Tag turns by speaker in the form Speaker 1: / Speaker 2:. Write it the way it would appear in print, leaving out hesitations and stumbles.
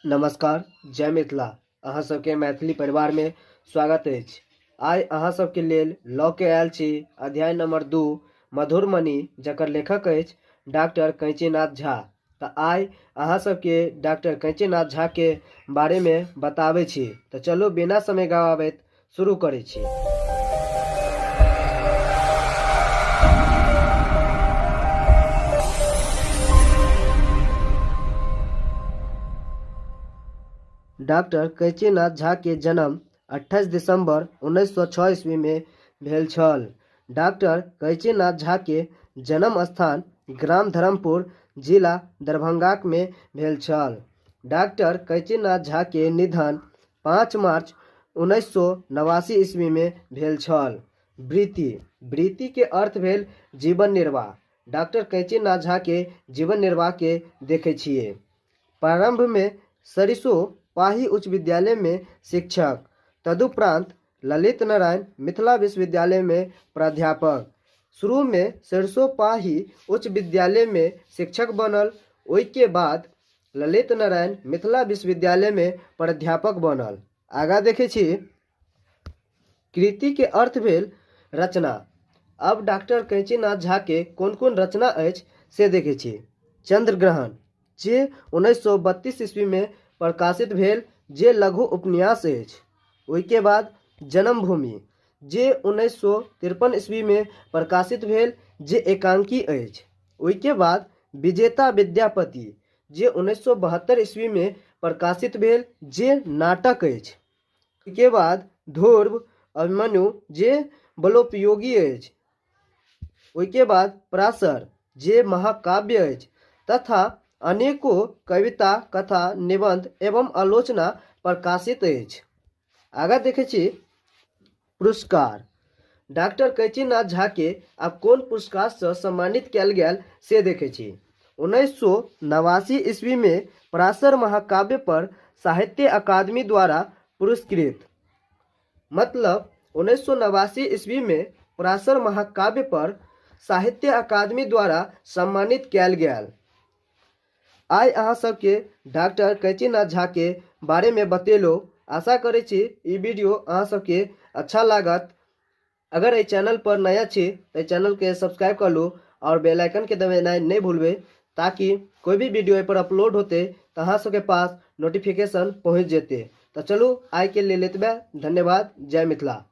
Speaker 1: नमस्कार, जय मिथिला। अहाँ सबके मैथिली परिवारमे स्वागत अछि। आइ अहाँ सबके लेल लऽ के आयल छी अध्याय नंबर 2 मधुरमणि, जकर लेखक अछि डॉक्टर कैंचीनाथ झा। तऽ आइ अहाँ सबके डॉक्टर कैंचीनाथ झा के बारेमे बताबै छी। तऽ चलू बिना समय गवाबैत शुरू करै छी। डॉक्टर कैंचीनाथ झा के जन्म 28 दिसंबर 1906 ईस्वी में भेल छल। डॉक्टर कैंचीनाथ झा के जन्म स्थान ग्राम धर्मपुर, जिला दरभंगाक में भेल छल। डॉक्टर कैंचीनाथ झा के निधन 5 मार्च 1989 ईस्वी में भेल छल। वृत्ति, वृत्ति के अर्थ भेल जीवन निर्वाह। डॉक्टर कैंचीनाथ झा के जीवन निर्वाह के देखै छियै। प्रारंभ में सरिसो पाही उच्च विद्यालय में शिक्षक, तदुपरांत ललित नारायण मिथिला विश्वविद्यालय में प्राध्यापक। शुरू में सरिसो पाही उच्च विद्यालय में शिक्षक बनल, ओहिके बाद ललित नारायण मिथिला विश्वविद्यालय में प्राध्यापक बनल। आगाँ देखै छी, कृति के अर्थ भेल रचना। अब डॉक्टर कैंचीनाथ झा के कोन कोन रचना अछि से देखै छी। चंद्रग्रहण, जे 1932 ईस्वी में प्रकाशित भेल, जे लघु उपन्यास अछि। ओहिके बाद जन्मभूमि, जे 1953 ईस्वी में प्रकाशित भेल, जे एकांकी अछि। ओहिके बाद विजेता विद्यापति, जे 1972 ईस्वी में प्रकाशित भेल, जे नाटक अछि। ओहिके बाद ध्रुव अभिमन्यु, जे बलोपयोगी अछि। ओहिके बाद पराशर, जे महाकाव्य अछि, तथा अनेको कविता, कथा, निबंध एवं आलोचना प्रकाशित अछि। आगाँ देखै छी पुरस्कार। डॉक्टर कैंचीनाथ झा के आब कोन पुरस्कारसँ सम्मानित कयल गेल से देखै छी। 1989 ईस्वी में पराशर महाकाव्य पर साहित्य अकादमी द्वारा पुरस्कृत, मतलब 1989 ईस्वी में पराशर महाकाव्य पर साहित्य अकादमी द्वारा सम्मानित कयल गेल। आइ अहाँ सबके डॉक्टर कैंचीनाथ झा के बारे में बतेलो। आशा करै छी ई वीडियो अहाँ सबके अच्छा लागत। अगर एहि चैनल पर नया छी तऽ एहि चैनल के सब्सक्राइब कर लू और बेल आइकन के दबेनाइ नहीं भूलबै, ताकि कोई भी वीडियो एहि पर अपलोड होते तऽ अहाँ सबके पास नोटिफिकेशन पहुँच जेतै। तऽ चलू आइ के लेल एतबे। धन्यवाद। जय मिथिला।